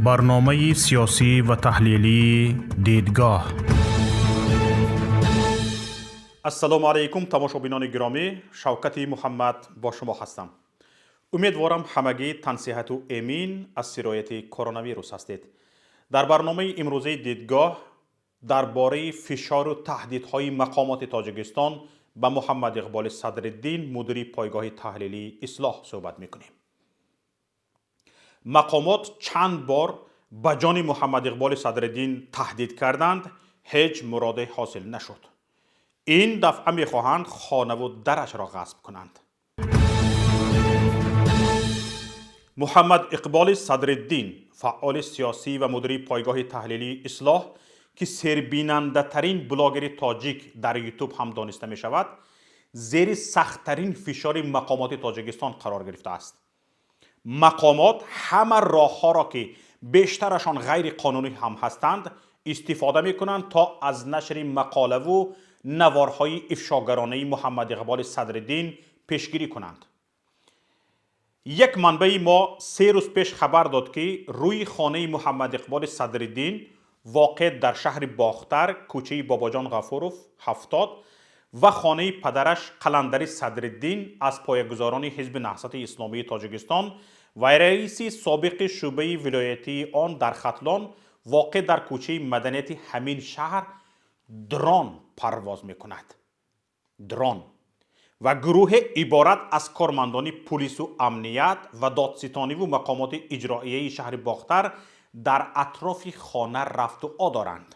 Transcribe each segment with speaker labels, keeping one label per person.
Speaker 1: Барномаи сиёсӣ ва таҳлилии «Дидгоҳ».
Speaker 2: Ассалому алайкум, тамошобинони гиромӣ. Шавкати Муҳаммад бо шумо ҳастам. Умедворам, ҳамагӣ тансиҳату эмин аз сирояти коронавирус ҳастед. Дар барномаи имрӯзаи «Дидгоҳ» дар бораи фишору таҳдидҳои мақомоти Тоҷикистон ба Муҳаммад Иқболи Садриддин, мудири пойгоҳи таҳлилии «Ислоҳ», суҳбат мекунем. Мақомот чанд бор ба ҷони Муҳаммад Иқболи Садриддин таҳдид карданд, ҳеҷ муроде ҳосил нашуд. Ин дафъа мехоҳанд хонаву дарашро ғасб кунанд. Муҳаммад Иқболи Садриддин, фаъоли сиёсӣ ва мудири пойгоҳи таҳлилии «Ислоҳ», ки сербинандатарин блогери тоҷик дар Ютуб ҳам дониста мешавад, зери сахттарин фишори мақомоти Тоҷикистон қарор гирифтааст. Мақомот ҳама роҳҳоро, ки бештарашон ғайриқонунӣ ҳам ҳастанд, истифода мекунанд, то аз нашри мақолаву наворҳои ифшогаронаи Муҳаммад Иқболи Садриддин пешгирӣ кунанд. Як манбаи мо 3 рӯз пеш хабар дод, ки рӯи хонаи Муҳаммад Иқболи Садриддин, воқеъ дар шаҳри Бохтар, кӯчаи Бобоҷон Ғафуров, 70, ва хонаи падараш Қаландари Садриддин, аз поягузорони Ҳизби Наҳзати Исломии Тоҷикистон ва раиси собиқи шӯъбаи вилоятии он дар Хатлон, воқеъ дар кӯчаи Маданияти ҳамин шаҳр, дрон парвоз мекунад. Дрон ва гурӯҳе иборат аз кормандони пулису амният ва додситониву мақомоти иҷроияи шаҳри Бохтар дар атрофи хона рафту о доранд.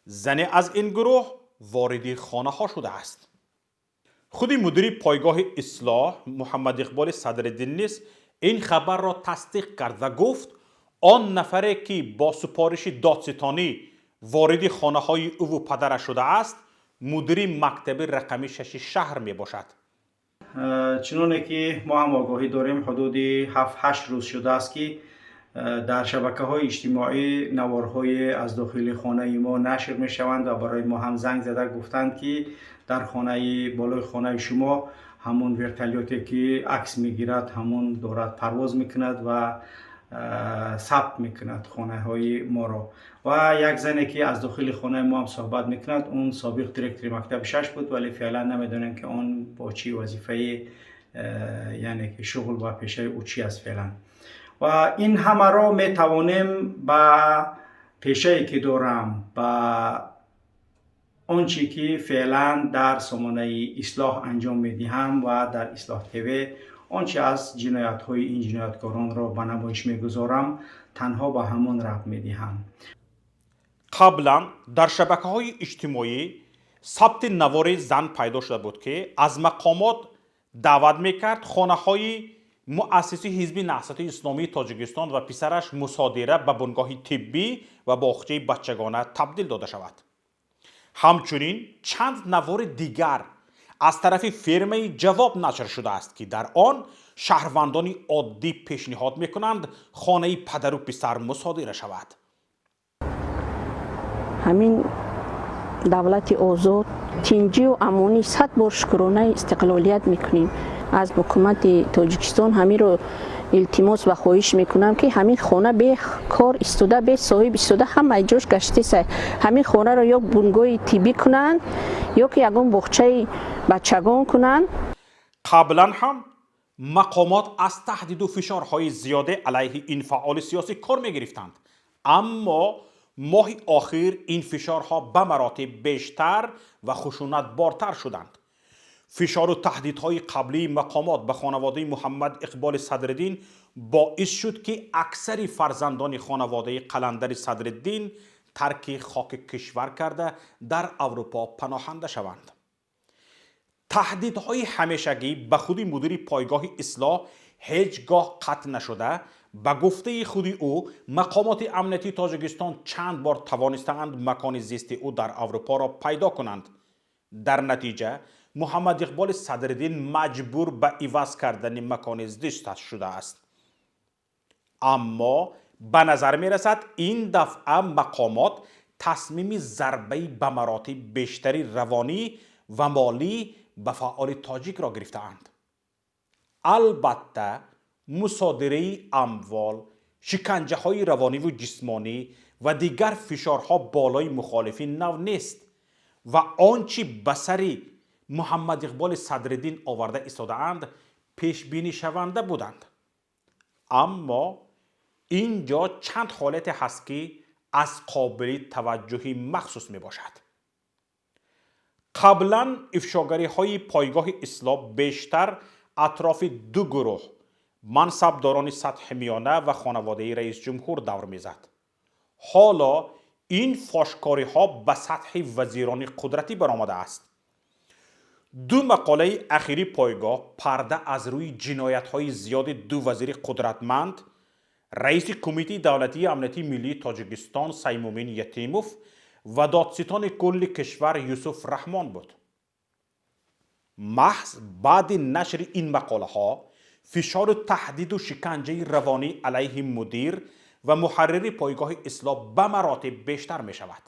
Speaker 2: Зане аз ин гурӯҳ вориди хонаҳо шудааст. Худи мудири пойгоҳи «Ислоҳ» Муҳаммад Иқболи Садриддин низ ин хабарро тасдиқ кард ва гуфт, он нафаре, ки бо супориши додситонӣ вориди хонаҳои ӯву падараш шудааст, мудири мактаби рақами шаши шаҳр мебошад.
Speaker 3: Чуноне ки мо ҳам огоҳӣ дорем, ҳудуди 7-8 рӯз шудааст, ки дар шабакаҳои иҷтимоӣ наворҳое аз дохили хонаи мо нашр мешаванд ва барои мо ҳам занг зада гуфтанд, ки дар хонаи болои хонаи шумо ҳамон вертолёте, ки акс мегирад, ҳамон дорад парвоз мекунад ва сабт мекунад хонаҳои моро. Ва як зане, ки аз дохили хонаи мо ҳам суҳбат мекунад, он собиқ директори мактаби шаш буд, вале феълан намедонем, ки он бо чӣ вазифаи, яъне ки шуғл ва пешаи ӯ чӣ аст феълан. Ва ин ҳамаро метавонем ба пешае, ки дорам, ба он чӣ ки феълан дар сомонаи «Ислоҳ» анҷом медиҳам ва дар «Ислоҳ ТВ» он чи аз ҷиноятҳои ин ҷинояткоронро ба намоиш мегузорам, танҳо ба ҳамон рабт медиҳам.
Speaker 2: Қаблан дар шабакаҳои иҷтимоӣ сабти навори зан пайдо шуда буд, ки аз мақомот даъват мекард хонаҳои муассиси Ҳизби Наҳзати Исломии Тоҷикистон ва писараш мусодира, ба бунгоҳи тиббӣ ва боғчаи бачагона табдил дода шавад. Ҳамчунин чанд навори дигар аз тарафи фирмаи «Ҷавоб» нашр шудааст, ки дар он шаҳрвандони оддӣ пешниҳод мекунанд, хонаи падару писар мусодира шавад.
Speaker 4: Ҳамин давлати озод, тинҷию амонӣ, сад бор шукронаи истиқлолият мекунем. Аз ҳукумати Тоҷикистон ҳаминро илтимос ва хоҳиш мекунам, ки ҳамин хона бе кор истода, бе соҳиб истода, ҳамаи ҷош гаштеса. Ҳамин хонаро ё бунгоҳи тиббӣ кунанд, ё ки ягон боғчаи бачагон кунанд.
Speaker 2: Қаблан ҳам мақомот аз таҳдиду фишорҳои зиёде алайҳи ин фаъоли сиёсӣ кор мегирифтанд, аммо моҳи охир ин фишорҳо ба маротиб бештар ва хушунатбортар шуданд. Фишору таҳдидҳои қаблии мақомот ба хонаводаи Муҳаммад Иқболи Садриддин боис шуд, ки аксари фарзандони хонаводаи Қаландари Садриддин тарки хоки кишвар карда, дар Аврупо паноҳанда шаванд. Таҳдидҳои ҳамешагӣ ба худи мудири пойгоҳи «Ислоҳ» ҳеҷ гоҳ қатъ нашуда. Ба гуфтаи худи ӯ, мақомоти амниятии Тоҷикистон чанд бор тавонистаанд макони зисти ӯ дар Аврупоро пайдо кунанд. Дар натиҷа Муҳаммад Иқболи Садриддин маҷбур ба иваз кардани макони зисташ шудааст. Аммо ба назар мерасад, ин дафъа мақомот тасмими зарбаи ба маротиб бештари равонӣ ва молӣ ба фаъоли тоҷикро гирифтаанд. Албатта, мусодираи амвол Шиканҷаҳои равониву ҷисмонӣ ва дигар фишорҳо болои мухолифин нав нест ва он чӣ ба сари Муҳаммад Иқболи Садриддин оварда истодаанд, пешбинишаванда буданд. Аммо ин ҷо чанд ҳолате ҳаст, ки аз қобили таваҷҷӯҳи махсус мебошад. Қаблан ифшогариҳои пойгоҳи Ислоҳ бештар атрофи ду гурӯҳ, мансабдорони сатҳи миёна ва хонаводаи раисҷумҳур, давр мезад. Ҳоло ин фошкориҳо ба сатҳи вазирони қудратӣ баромадааст. Ду мақолаи ахири пойгоҳ парда аз рӯи ҷиноятҳои зиёди ду вазири қудратманд, раиси Кумитаи давлатии амнияти миллии Тоҷикистон Саймумин Ятимов ва додситони кулли кишвар Юсуф Раҳмон буд. Маҳз баъди нашри ин мақолаҳо фишору таҳдиду шиканҷаи равонӣ алайҳи мудир ва муҳаррири пойгоҳи Ислоҳ ба маротиб бештар мешавад.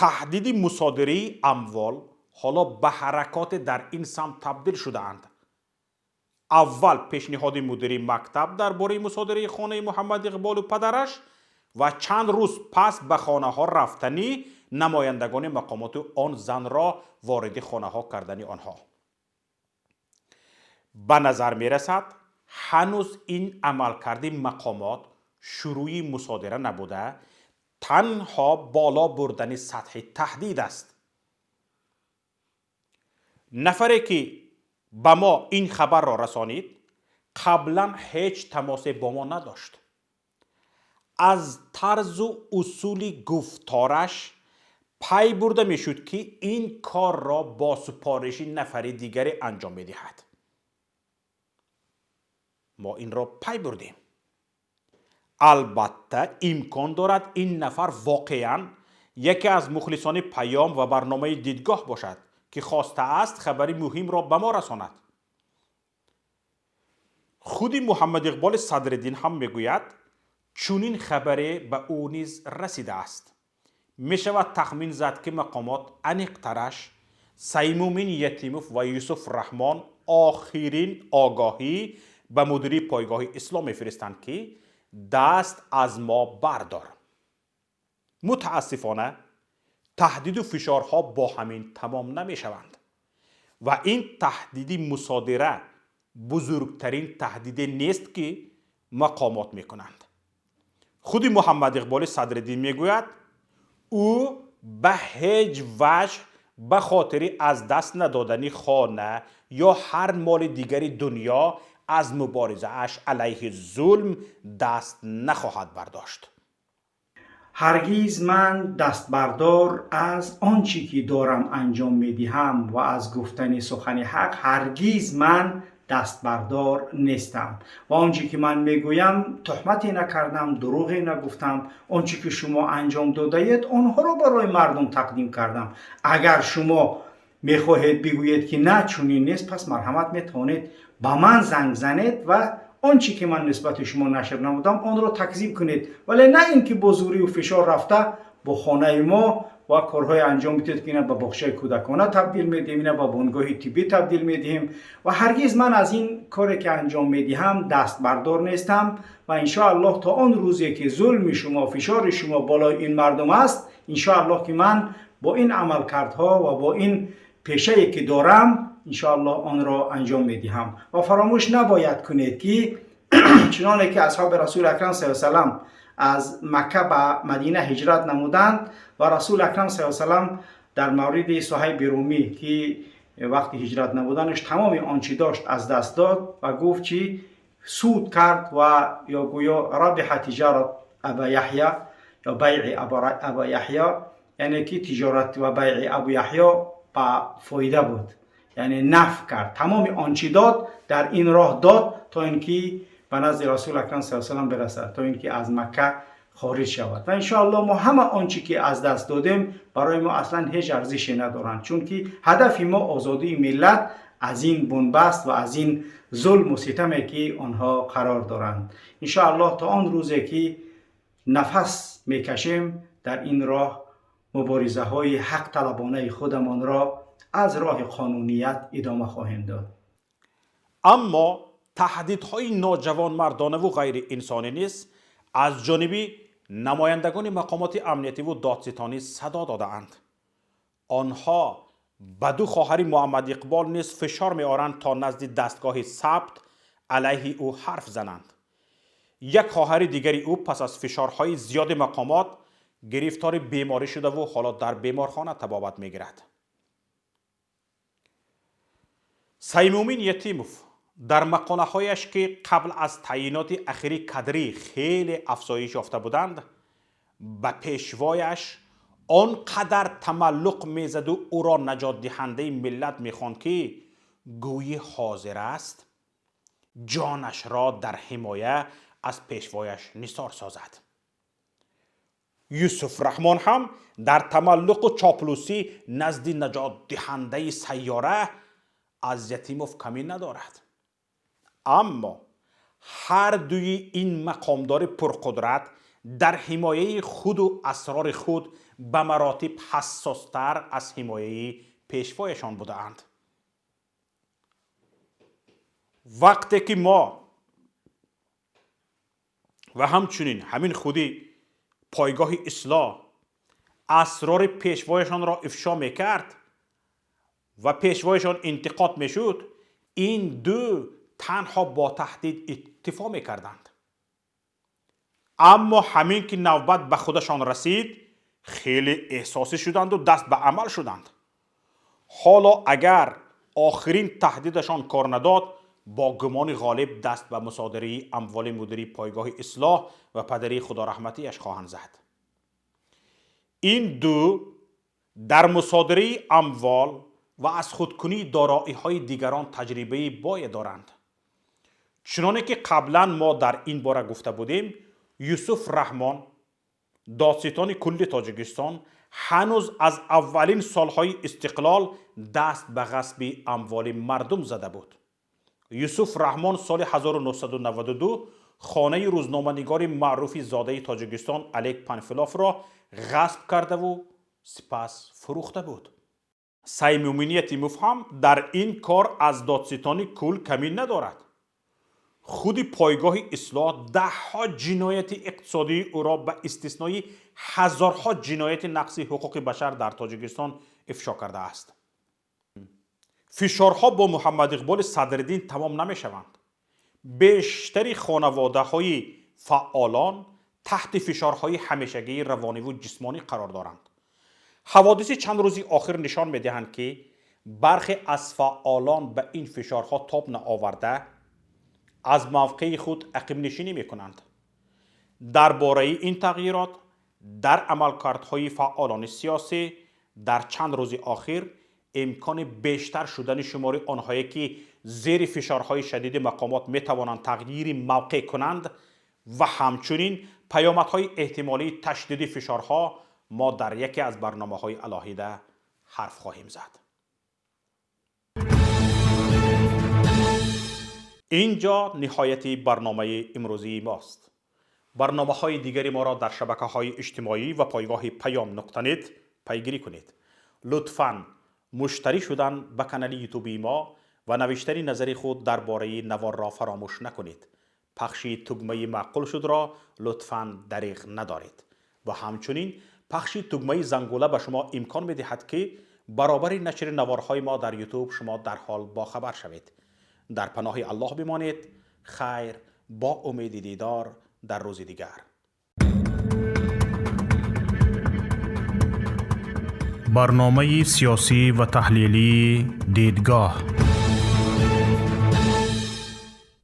Speaker 2: Таҳдиди мусодираи амвол ҳоло ба ҳаракоте дар ин самт табдил шудаанд. Аввал пешниҳоди мудири мактаб дар бораи мусодираи хонаи Муҳаммад Иқболу падараш ва чанд рӯз пас ба хонаҳо рафтани намояндагони мақомоту он занро вориди хонаҳо кардани онҳо. Ба назар мерасад, ҳанӯз ин амалкарди мақомот шурӯи мусодира набуда, танҳо боло бурдани сатҳи таҳдид аст. Нафаре ки ба мо ин хабарро расонид, қаблан ҳеҷ тамосе бо мо надошт. Аз тарзу усули гуфтораш пай бурда мешуд, ки ин корро бо супориши нафари дигаре анҷом медиҳад. Мо инро пай бурдем. Албатта, имкон дорад, ин нафар воқеан яке аз мухлисони паём ва барномаи Дидгоҳ бошад, ки хостааст хабари муҳимро ба мо расонад. Худи Муҳаммад Иқболи Садриддин ҳам мегӯяд, чунин хабаре ба ӯ низ расидааст. Мешавад тахмин зад, ки мақомот, аниқтараш Саймумин Ятимов ва Юсуф Раҳмон, охирин огоҳӣ ба мудири пойгоҳи Ислоҳ мефиристанд, ки даст аз мо бардор. Мутаассифона, таҳдиду фишорҳо бо ҳамин тамом намешаванд ва ин таҳдиди мусодира бузургтарин таҳдиде нест, ки мақомот мекунанд. Худи Муҳаммад Иқболи Садриддин мегӯяд, ӯ ба ҳеҷ ваҷҳ ба хотири аз даст надодани хона ё ҳар моли дигари дунё аз муборизааш алайҳи зулм даст нахоҳад бардошт.
Speaker 3: Ҳаргиз ман дастбардор аз он чӣ ки дорам анҷом медиҳам ва аз гуфтани сухани ҳақ ҳаргиз ман дастбардор нестам ва он чӣ ки ман мегӯям, туҳмате накардам, дурӯғе нагуфтам. Он чӣ ки шумо анҷом додаед, онҳоро барои мардум тақдим кардам. Агар шумо мехоҳед бигӯед, ки на, чунин нест, пас марҳамат, метавонед ба ман занг занед ва он чӣ ки ман нисбати шумо нашр намудам, онро такзиб кунед, вале на ин ки бо зӯриву фишор рафта бо хонаи мо ва корҳое анҷом бидиҳед, ки ина ба боғчаи кӯдакона табдил медиҳем, ина ба бунгоҳи тиббӣ табдил медиҳем. Ва ҳаргиз ман аз ин коре ки анҷом медиҳам, дастбардор нестам ва иншоаллоҳ то он рӯзе ки зулми шумо, фишори шумо болои ин мардум аст, иншоаллоҳ ки ман бо ин амалкардҳо ва бо ин пешае ки дорам, иншоаллоҳ онро анҷом медиҳам. Ва фаромӯш набояд кунед, ки чуноне ки асҳоби Расули Акрам са салам аз Макка ба Мадина ҳиҷрат намуданд ва Расули Акрам са салам дар мавриди Суҳайби Румӣ, ки вақти ҳиҷрат намуданаш тамоми он чӣ дошт аз даст дод ва гуфт, чӣ суд кард ва ё гӯё ربحت تجارة أبا يحيى ё بيع أبا يحيى, яъне ки тиҷорат ва байъи Абу Яҳё ба фоида буд, яъне нафъ кард. Тамоми он чӣ дод, дар ин роҳ дод, то ин ки ба назди Расули Акрам са салам бирасад, то ин ки аз Макка хориҷ шавад. Ва иншоаллоҳ мо ҳама он чӣ ки аз даст додем, барои мо аслан ҳеҷ арзише надоранд, чунки ҳадафи мо озодии миллат аз ин бунбаст ва аз ин зулму ситаме ки онҳо қарор доранд. Иншоаллоҳ то он рӯзе ки нафас мекашем, дар ин роҳ муборизаҳои ҳақталабонаи худамонро аз роҳи қонуният идома хоҳем дод.
Speaker 2: Аммо Таҳдидҳои ноҷавонмардонаву ғайриинсонӣ низ аз ҷониби намояндагони мақомоти амниятиву додситонӣ садо додаанд. Онҳо ба ду хоҳари Муҳаммад Иқбол низ фишор меоранд, то назди дастгоҳи сабт алайҳи ӯ ҳарф зананд. Як хоҳари дигари ӯ пас аз фишорҳои зиёди мақомот гирифтори беморӣ шудаву ҳоло дар беморхона табобат мегирад. Саймумин Ятимов дар мақолаҳояш, ки қабл аз таъйиноти ахири кадрӣ хеле афзоиш ёфта буданд, ба пешвояш он қадар тамаллуқ мезаду ӯро наҷотдиҳандаи миллат мехонд, ки гӯйӣ ҳозир аст ҷонашро дар ҳимоя аз пешвояш нисор созад. Юсуф Раҳмон ҳам дар тамаллуқу чоплусӣ назди наҷотдиҳандаи сайёра аз Ятимов камӣ надорад. Аммо ҳар дуи ин мақомдори пурқудрат дар ҳимояи худу асрори худ ба маротиб ҳассостар аз ҳимояи пешвояшон будаанд. Вақте ки мо ва ҳамчунин ҳамин худи пойгоҳи Ислоҳ асрори пешвояшонро ифшо мекард ва пешвояшон интиқод мешуд, ин ду танҳо бо таҳдид иктифо мекарданд. Аммо ҳамин ки навбат ба худашон расид, хеле эҳсосӣ шуданду даст ба амал шуданд. Ҳоло агар охирин таҳдидашон кор надод, бо гумони ғолиб даст ба мусодираи амволи мудири пойгоҳи Ислоҳ ва падари худораҳматиаш хоҳанд зад. Ин ду дар мусодираи амвол ва аз худкунии дороиҳои дигарон таҷрибаи бое доранд. Чуноне ки қаблан мо дар ин бора гуфта будем, Юсуф Раҳмон, додситони кулли Тоҷикистон, ҳанӯз аз аввалин солҳои истиқлол даст ба ғасби амволи мардум зада буд. Юсуф Раҳмон соли 1992 хонаи рӯзноманигори маъруфи зодаи Тоҷикистон Олег Панфиловро ғасб кардаву сипас фурӯхта буд. Саймумин Ятимов ҳам дар ин кор аз додситони кул камӣ надорад. Худи пойгоҳи Ислоҳ даҳҳо ҷинояти иқтисодии ӯро ба истиснои ҳазорҳо ҷинояти нақси ҳуқуқи башар дар Тоҷикистон ифшо кардааст. Фишорҳо бо Муҳаммад Иқболи Садриддин тамом намешаванд. Бештари хонаводаҳои фаъолон таҳти фишорҳои ҳамешагии равониву ҷисмонӣ қарор доранд. Ҳаводиси чанд рӯзи охир нишон медиҳанд, ки бархе аз фаъолон ба ин фишорҳо тоб наоварда, аз мавқеи худ ақибнишинӣ мекунанд. Дар бораи ин тағйирот дар амалкардҳои фаъолони сиёсӣ дар чанд рӯзи охир имкони бештар шудани шумори онҳое, ки зери фишорҳои шадиди мақомот метавонанд тағйири мавқеъ кунанд ва ҳамчунин паёмадҳои эҳтимолии ташдиди фишорҳо мо дар яке аз барномаҳои алоҳида ҳарф хоҳем зад. Инҷо ниҳояти барномаи имрӯзии мост. Барномаҳои дигари моро дар шабакаҳои иҷтимоӣ ва пойгоҳи паём нуқта нет пайгирӣ кунед. Лутфан муштарӣ шудан ба канали ютубии мо ва навиштани назари худ дар бораи наворро фаромӯш накунед. Пахши тугмаи маъқул шудро лутфан дариғ надоред ва ҳамчунин пахши тугмаи зангула ба шумо имкон медиҳад, ки баробари нашри наворҳои мо дар ютуб шумо дарҳол бохабар шавед. Дар паноҳи Аллоҳ бимонед. Хайр, бо умеди дидор дар рӯзи дигар.
Speaker 1: Барномаи сиёсӣ ва таҳлилии Дидгоҳ.